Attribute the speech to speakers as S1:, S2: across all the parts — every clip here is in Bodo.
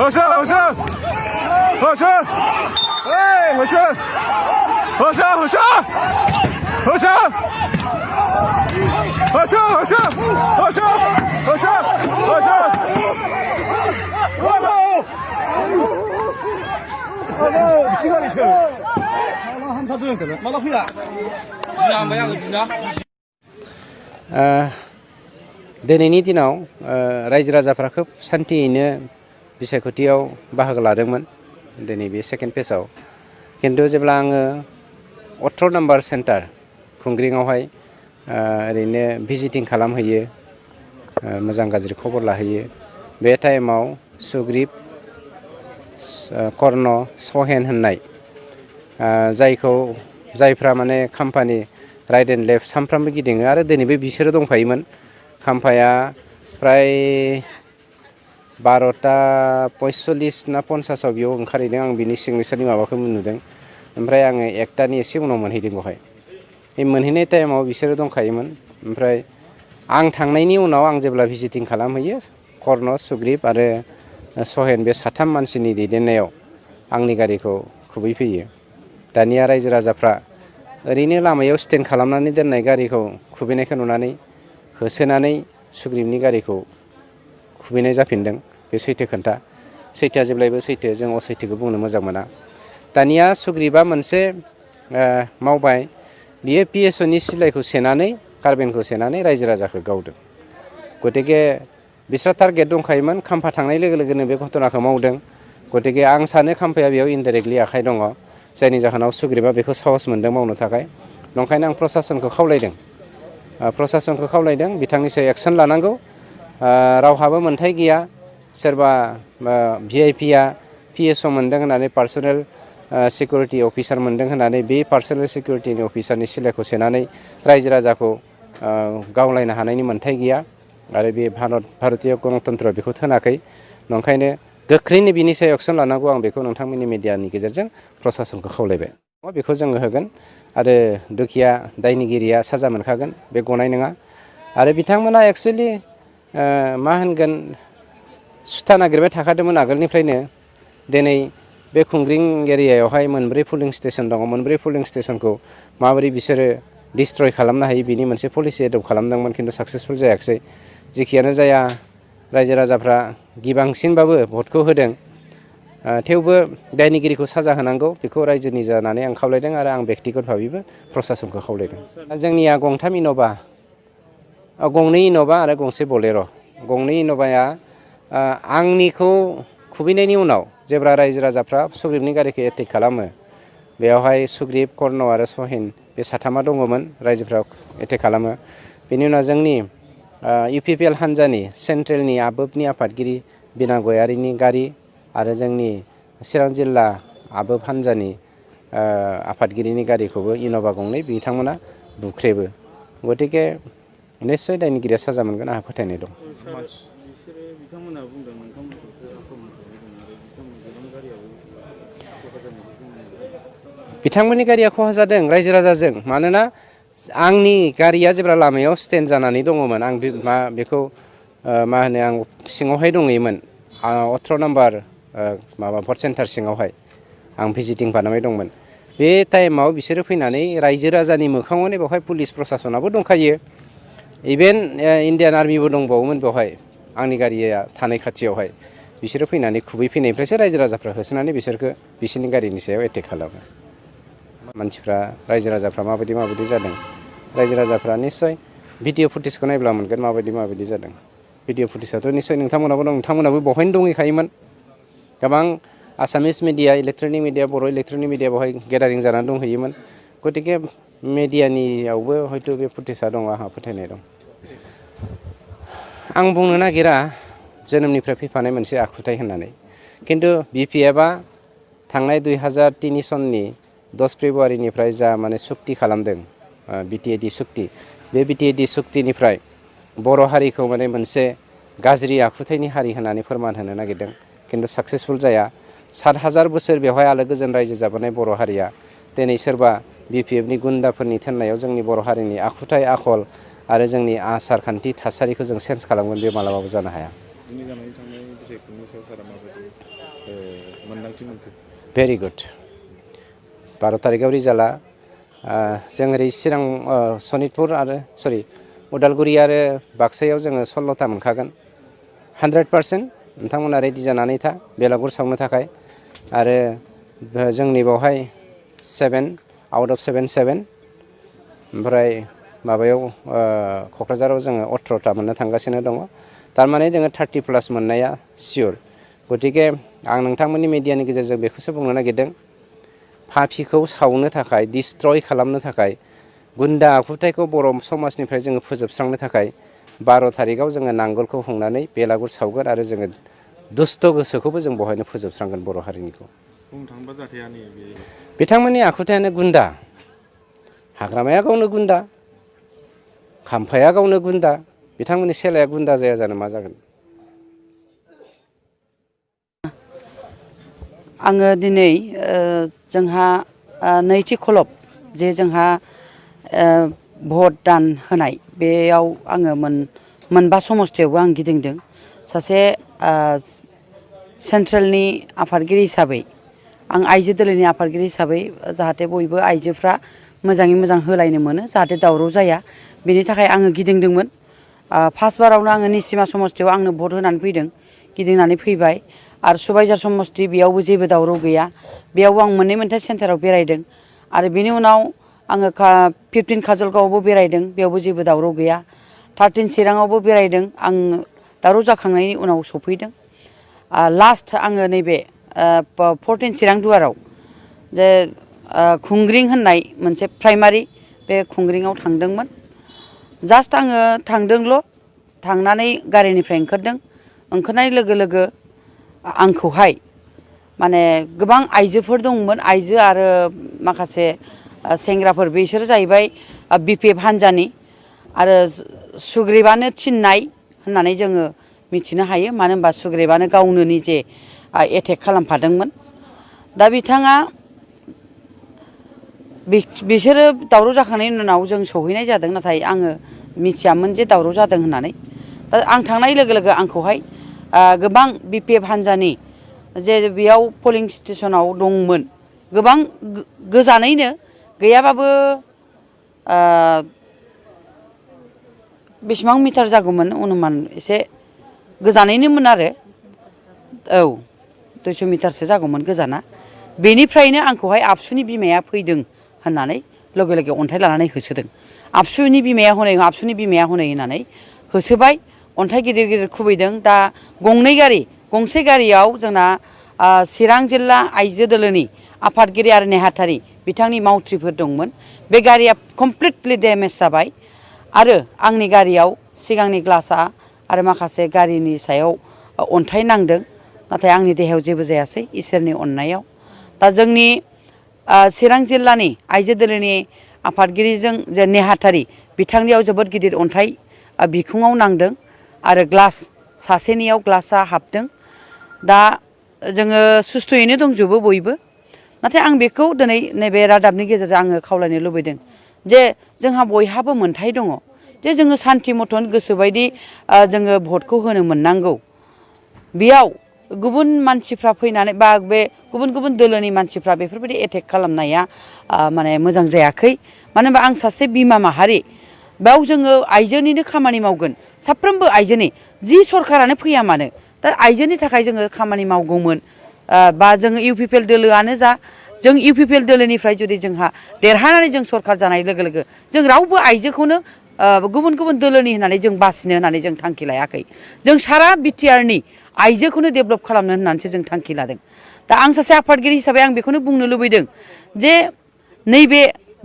S1: 合适，合适，合适，哎，合适，合适，合适，合适，合适，合适，合适，合适，合适，시간이 쳐. 한 다 되는 거네. 맞아, 후야. 비나 뭐야, 비나?
S2: दिनैनि दिनाव रायजो राजाफ्रा खोब सान्थियैनो बिसायख'थियाव बाहागो लादोंमोन दिनै बे सेकेन्ड फेजआव खिन्थु जेब्ला आङो 18 नाम्बार सेन्टार खुंग्रिङावहाय ओरैनो भिजिटिं खालामहैयो मोजां गाज्रि खबर लाहैयो बे टाइमाव सुग्रीब कर्ण सहेन होननाय जायफ्रा माने खाम्फानि राइट एन्ड लेफ्ट सामफ्रामबो गिदिङो आरो दिनैबो बिसोरो दंफायोमोन खाम्फाया प्राय 12:45 ना 50 बेयाव ओंखारहैदों आं बिनि सिगनेचारनि माबाखौ नुदों ओमफ्राय आङो 1टानि एसे उनाव मोनहैदों बेवहाय बे मोनहैनाय टाइमाव बिसोरो दंखायोमोन ओमफ्राय आं थांनायनि उनाव आं जेब्ला भिजिटिं खालामहैयो कर्ण सुग्रीब आरो सहेन बे साथाम मानसिनि दैदेननायाव आंनि गारिखौ खुबैफैयो दानिया रायजो राजाफ्रा ओरैनो लामायाव स्टेन्ड खालामनानै दोननाय गारिखौ खुबैनायखौ नुनानै होसोनानै सुग्रीबनि गारिखौ खुबैनाय जाफिनदों बे सैथो खोन्था सैथोआ जेब्लायबो सैथो जों असैथोखौ बुंनो मोजां मोना दानिया सुग्रीबा मोनसे मावबाय बियो पिएसअनि सिलाइखौ सेनानै कार्बेनखौ सेनानै रायजो राजाखौ गावदों गतिके बिस्रा टारगेट दंखायोमोन खाम्फा थांनाय लोगो लोगोनो बे घटनाखौ मावदों गतिके आं सानो खाम्फाया बेयाव इनडाइरेक्टलि आखाइ दङ जायनि जाहोनाव सुग्रीबा बेखौ साहस मोन्दों मावनो थाखाय नंखायनो आं प्रशासनखौ खावलायदों बिथांनि सायाव एक्सन लानांगौ रावहाबो मोन्थाय गैया सोरबा भिआइपिया पिएसअ मोन्दों होननानै पार्सनेल सिकिउरिटि अफिसार मोन्दों होननानै बे पार्सनेल सिकिउरिटिनि अफिसारनि सिलाइखौ सेनानै रायजो राजाखौ गावलायनो हानायनि मोन्थाय गैया आरो बे भारतीय गणतन्त्र बेखौ थोनाखै नंखायनो गोख्रैनो बिनि सायाव एक्सन लानांगौ आं बेखौ नोंथांमोननि मिडियानि गेजेरजों प्रशासनखौ खावलायबाय बेखौ जोङो होगोन आरो दुखिया दायनिगिरिया साजा मोनखागोन बे गनाय नङा आरो बिथांमोना एक्सुवेलि मा होनगोन सुथा नागिरबाय थाखादोंमोन आगोलनिफ्रायनो दिनै बे खुंग्रिं एरियायावहाय मोनब्रै पुलिं स्टेसन दङ मोनब्रै पुलिं स्टेसनखौ माबोरै बिसोरो डिस्ट्रय खालामनो हायो बिनि मोनसे पलिसि एडप्ट खालामदोंमोन खिन्थु साक्सेसफुल जायाखिसै जेखियानो जाया रायजो राजाफ्रा गिबांसिनबाबो भटखौ होदों थेवबो दायनिगिरिखौ साजा होनांगौ बेखौ रायजोनि जानानै आं खावलायदों आरो आं बेक्तिगत भाबैबो प्रशासनखौ खावलायदों जोंनिया गंथाम इन'भा गंनै इन'भा आरो गंसे बलेर' गंनै इन'भाया आंनिखौ खुबैनायनि उनाव जेब्ला रायजो राजाफ्रा सुग्रीबनि गारिखौ एटेक खालामो बेयावहाय सुग्रीब कर्ण आरो सहेन बे साथामा दङमोन रायजोफ्रा एटेक खालामो बेनि उनाव जोंनि UPPL हान्जानि सेन्ट्रेलनि आबोबनि आफादगिरि बिना गोयारीनि गारि आरो जोंनि चिरां जिल्ला आबोब हान्जानि आफादगिरिनि गारिखौबो इन'भा गंनै बिथांमोना बुख्रेबो गतिके निस्सय दायनिगिरिया साजा मोनगोन आंहा फोथायनाय दं बिथांमोननि गारिया खहा जादों रायजो राजाजों मानोना आंनि गारिया जेब्ला लामायाव स्टेन्ड जानानै दङमोन आं बेखौ मा होनो आं सिङावहाय दङैमोन 18 नाम्बार माबा भट सेन्टार सिङावहाय आं भिजिटिं खालामनाय दंमोन बे टाइमाव बिसोरो फैनानै रायजो राजानि मोखाङावनो बेवहाय पुलिस प्रशासनाबो दंखायो इभेन इण्डियान आर्मिबो दंबावोमोन बेवहाय आंनि गारिया थानाय खाथियावहाय बिसोरो फैनानै खुबैफैनायनिफ्रायसो रायजो राजाफ्रा होसोनानै बिसोरनि गारिनि सायाव एटेक खालामो मानसिफ्रा रायजो राजाफ्रा माबायदि जादों रायजो राजाफ्रा निस्सय भिडिअ फुटेजखौ नायब्ला मोनगोन माबायदि जादों भिडिअ फुटेजआथ' निस्सय नोंथांमोनाबो दं नोंथांमोनाबो बहायनो दंहैखायोमोन गोबां आसामिस मिडिया इलेक्ट्रनिक मिडिया बर' इलेक्ट्रनिक मिडिया बेवहाय गेदारिं जानानै दंहैयोमोन गतिके मिडियानियावबो हयथ' बे फुटेजआ दं आंहा फोथायनाय दं आं बुंनो नागिरा जोनोमनिफ्राय फैफानाय मोनसे आखुथाय होननानै खिन्थु BPFआ थांनाय 2003 सननि 10 फेब्रुवारिनिफ्राय जा माने सुक्ति खालामदों BTAD सुक्ति बे BTAD सुक्तिनिफ्राय बर' हारिखौ माने मोनसे गाज्रि आखुथायनि हारि होननानै फोरमान होनो नागिरदों खिन्थु साक्सेसफुल जाया 7000 बोसोर बेवहाय आलो गोजोन रायजो जाबोनाय बर' हारिया दिनै सोरबा BPFनि गुन्दाफोरनि थोननायाव जोंनि बर' हारिनि आखुथाय आखल आरो जोंनि आसार खान्थि थासारिखौ जों चेन्ज खालामगोन बे मालाबाबो जानो हाया
S1: बेसेबांथि मोनखो?
S2: भेरि गुड 12 तारिखआव रिजाल्टआ जों ओरै चिरां सनितपुर आरो उदालगुरि आरो बाक्सायाव जोङो 16ता मोनखागोन 100% नोंथांमोना रेडि जानानै था बेलागुर सावनो थाखाय आरो जोंनि बेवहाय 7 आउट अफ 7 ओमफ्राय माबायाव क'क्राझाराव जोङो 18ता मोननो थांगासिनो दङ थारमाने जोङो 30+ मोननाया सियर गतिके आं नोंथांमोननि मिडियानि गेजेरजों बेखौसो बुंनो नागिरदों पापिखौ सावनो थाखाय डिस्ट्रय खालामनो थाखाय गुन्दा आखुथायखौ बर' समाजनिफ्राय जोङो फोजोबस्रांनो थाखाय 12 तारिखआव जोङो नांगोलखौ हमनानै बेलागुर सावगोन आरो जोङो दुस्त गोसोखौबो जों बहायनो फोजोबस्रांगोन बर' हारिनिखौ।
S1: बुंनो थाङोबा जाथायानो
S2: बिथांमोननि आखुथायानो गुन्दा हाग्रामाया गावनो गुन्दा खाम्फाया गावनो गुन्दा बिथांमोननि सेलाया गुन्दा जाया जानो मा जागोन?
S3: आङो दिनै जोंहा नैथि खलब जे जोंहा भट दान होनाय बेयाव आङो मोनबा समस्थियावबो आं गिदिंदों सासे सेन्ट्रेलनि आफादगिरि हिसाबै आं आइजो दोलोनि आफादगिरि हिसाबै जाहाथे बयबो आइजोफ्रा मोजाङै मोजां होलायनो मोनो जाहाथे दावराव जाया बेनि थाखाय आङो गिदिंदोंमोन फार्स्ट बारावनो आङो निसिमा समस्थियाव आंनो भट होनानै फैदों गिदिंनानै फैबाय आरो सुबाइजार समस्ति बेयावबो जेबो दावराव गैया बेयावबो आं मोननै सेन्टाराव बेरायदों आरो बेनि उनाव आङो 15 काजलगावआवबो बेरायदों बेयावबो जेबो दावराव गैया 13 चिराङावबो बेरायदों आं दावराव जाखांनायनि उनाव सफैदों लास्ट आङो नैबे 14 चिरां दुवाराव जे खुंग्रिं होननाय मोनसे प्राइमारि बे खुंग्रिङाव थांदोंमोन जास्ट आङो थांदोंल' थांनानै गारिनिफ्राय ओंखारनाय लोगो लोगो आंखौहाय माने गोबां आइजोफोर दंमोन आइजो आरो माखासे सेंग्राफोर बिसोर जाहैबाय BPF हान्जानि आरो सुग्रीबानो थिननाय होननानै जोङो मिथिनो हायो मानो होनबा सुग्रीबानो गावनो निजे एटेक खालामफादोंमोन दा बिथाङा बिसोरो दावराव जाखांनायनि उनाव जों सौहैनाय जादों नाथाय आङो मिथियामोन जे दावराव जादों होननानै दा आं थांनाय लोगो लोगो आंखौहाय गोबां BPF हान्जानि जे बेयाव पलिं स्टेसनाव दंमोन गोबां गोजानैनो गैयाबाबो बेसेबां मिटार जागौमोन अनुमान एसे गोजानैनोमोन आरो औ 200 मिटारसो जागौमोन गोजाना बेनिफ्रायनो आंखौहाय आबसुनि बिमाया फैदों होननानै लोगो लोगो अन्थाइ लानानै होसोदों आबसुनि बिमाया हनै होननानै होसोबाय अन्थाइ गिदिर गिदिर खुबैदों दा गंसे गारियाव जोंना चिरां जिल्ला आइजो दोलोनि आफादगिरि आरो नेहाथारि बिथांनि मावथ्रिफोर दंमोन बे गारिया कमप्लिटलि डेमेज जाबाय आरो आंनि गारियाव सिगांनि ग्लासआ आरो माखासे गारिनि सायाव अन्थाइ नांदों नाथाय आंनि देहायाव जेबो जायासै इसोरनि अननायाव दा जोंनि चिरां जिल्लानि आइजो दोलोनि आफादगिरिजों जे नेहाथारि बिथांनियाव जोबोद गिदिर अन्थाइ बिखुङाव नांदों आरो ग्लास सासेनियाव ग्लासआ हाबदों दा जोङो सुस्थ'यैनो दंजोबो बयबो नाथाय आं बेखौ दिनै नैबे रादाबनि गेजेरजों आङो खावलायनो लुबैदों जे जोंहा बयहाबो मोन्थाय दङ जे जोङो सान्थि मथन गोसोबायदि जोङो भटखौ होनो मोननांगौ बेयाव गुबुन मानसिफ्रा फैनानै बा बे गुबुन दोलोनि मानसिफ्रा बेफोरबायदि एटेक खालामनाया माने मोजां जायाखै मानो होनबा आं सासे बिमा माहारि बेयाव जोङो आइजोनिनो खामानि मावगोन साफ्रोमबो आइजोनि जि सरकारानो फैया मानो दा आइजोनि थाखाय जोङो खामानि मावगौमोन बा जोङो UPPL दोलोआनो जा जों UPPL दोलोनिफ्राय जुदि जोंहा देरहानानै जों सरकार जानाय लोगो लोगो जों रावबो आइजोखौनो गुबुन दोलोनि होननानै जों बासिनो होननानै जों थांखि लायाखै जों सारा BTRनि आइजोखौनो डेभेलप खालामनो होननानैसो जों थांखि लादों दा आं सासे आफादगिरि हिसाबै आं बेखौनो बुंनो लुबैदों जे नैबे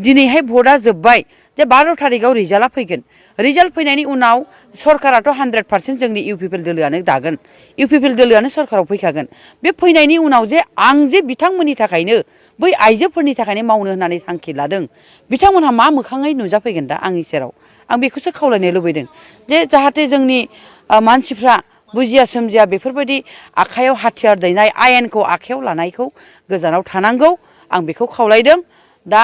S3: दिनैहाय भटआ जोब्बाय जे 12 तारिखआव रिजाल्टआ फैगोन रिजाल्ट फैनायनि उनाव सरकाराथ' 100% जोंनि UPPL दोलोआनो दागोन UPPL दोलोआनो सरकाराव फैखागोन बे फैनायनि उनाव जे आं जे बिथांमोननि थाखायनो बै आइजोफोरनि थाखायनो मावनो होननानै थांखि लादों बिथांमोनहा मा मोखाङै नुजाफैगोन दा आंनि सेराव आं बेखौसो खावलायनो लुबैदों जे जाहाथे जोंनि मानसिफ्रा बुजिया सोमजिया बेफोरबायदि आखायाव हाथियार दैनाय आयेनखौ आखायाव लानायखौ गोजानाव थानांगौ आं बेखौ खावलायदों दा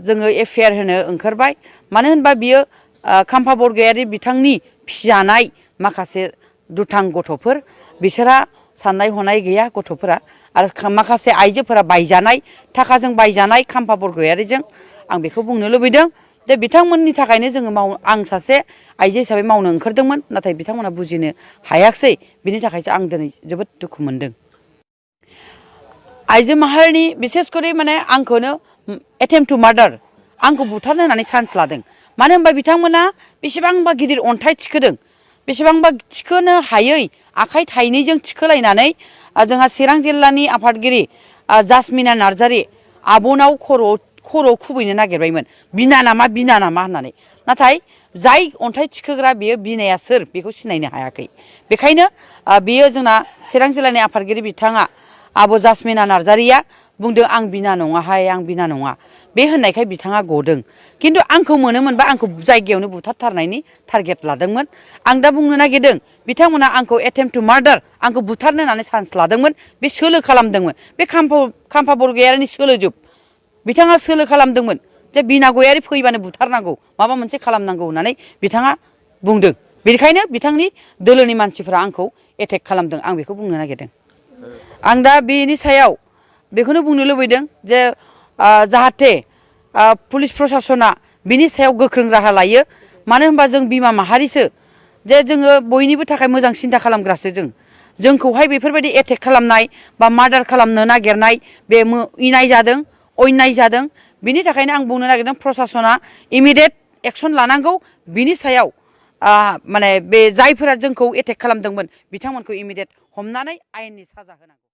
S3: जोङो FIR होनो ओंखारबाय मानो होनबा बियो खाम्फा बरगयारी बिथांनि फिजानाय माखासे दुथां गथ'फोर बिसोरहा साननाय हनाय गैया गथ'फोरा आरो माखासे आइजोफोरा बायजानाय थाखाजों बायजानाय खाम्फा गयारीजों आं बेखौ बुंनो लुबैदों जे बिथांमोननि थाखायनो जोङो आं सासे आइजो हिसाबै मावनो ओंखारदोंमोन नाथाय बिथांमोना बुजिनो हायाखिसै बिनि थाखायसो आं दिनै जोबोद दुखु मोनदों आइजो माहारिनि बिसेसकरि माने आंखौनो एटेम्प्ट टु मार्डार आंखौ बुथारनो होननानै चान्स लादों मानो होनबा बिथांमोना बेसेबांबा गिदिर अन्थाइ थिखोदों बेसेबांबा थिखोनो हायै आखाइ थाइनैजों थिखोलायनानै जोंहा चिरां जिल्लानि आफादगिरि जासमिना नार्जारि आब'नाव खर' खुबैनो नागिरबायमोन बिना नामा होननानै नाथाय जाय अन्थाइ थिखोग्रा बेयो बिनाया सोर बेखौ सिनायनो हायाखै बेखायनो बेयो जोंना चिरां जिल्लानि आफादगिरि बिथाङा आब' जासमिना नार्जारिया बुंदों आं बिना नङाहाय आं बिना नङा बे होननायखाय बिथाङा गदों खिन्थु आंखौ मोनोमोनबा आंखौ जायगायावनो बुथारथारनायनि टारगेट लादोंमोन आं दा बुंनो नागिरदों बिथांमोना आंखौ एटेम्प्ट टु मार्डार आंखौ बुथारनो होननानै चान्स लादोंमोन बे सोलो खालामदोंमोन बे खाम्फा गयारीनि सोलोजोब बिथाङा सोलो खालामदोंमोन जे बिना गयारी फैबानो बुथारनांगौ माबा मोनसे खालामनांगौ होननानै बिथाङा बुंदों बेनिखायनो बिथांनि दोलोनि मानसिफोरा आंखौ एटेक खालामदों आं बेखौ बुंनो नागिरदों आं दा बेनि सायाव बेखौनो बुंनो लुबैदों जे जाहाथे पुलिस प्रसासना बिनि सायाव गोख्रों राहा लायो मानो होनबा जों बिमा माहारिसो जे जोङो बयनिबो थाखाय मोजां सिन्था खालामग्रासो जोंखौहाय बेफोरबायदि एटेक खालामनाय बा मार्डार खालामनो नागिरनाय बे इनाय जादों अन्याय जादों बिनि थाखायनो आं बुंनो नागिरदों प्रसासना इमिडियेट एक्सन लानांगौ बिनि सायाव माने बे जायफोरा जोंखौ एटेक खालामदोंमोन बिथांमोनखौ इमिडियेट हमनानै आयेननि साजा होनांगौ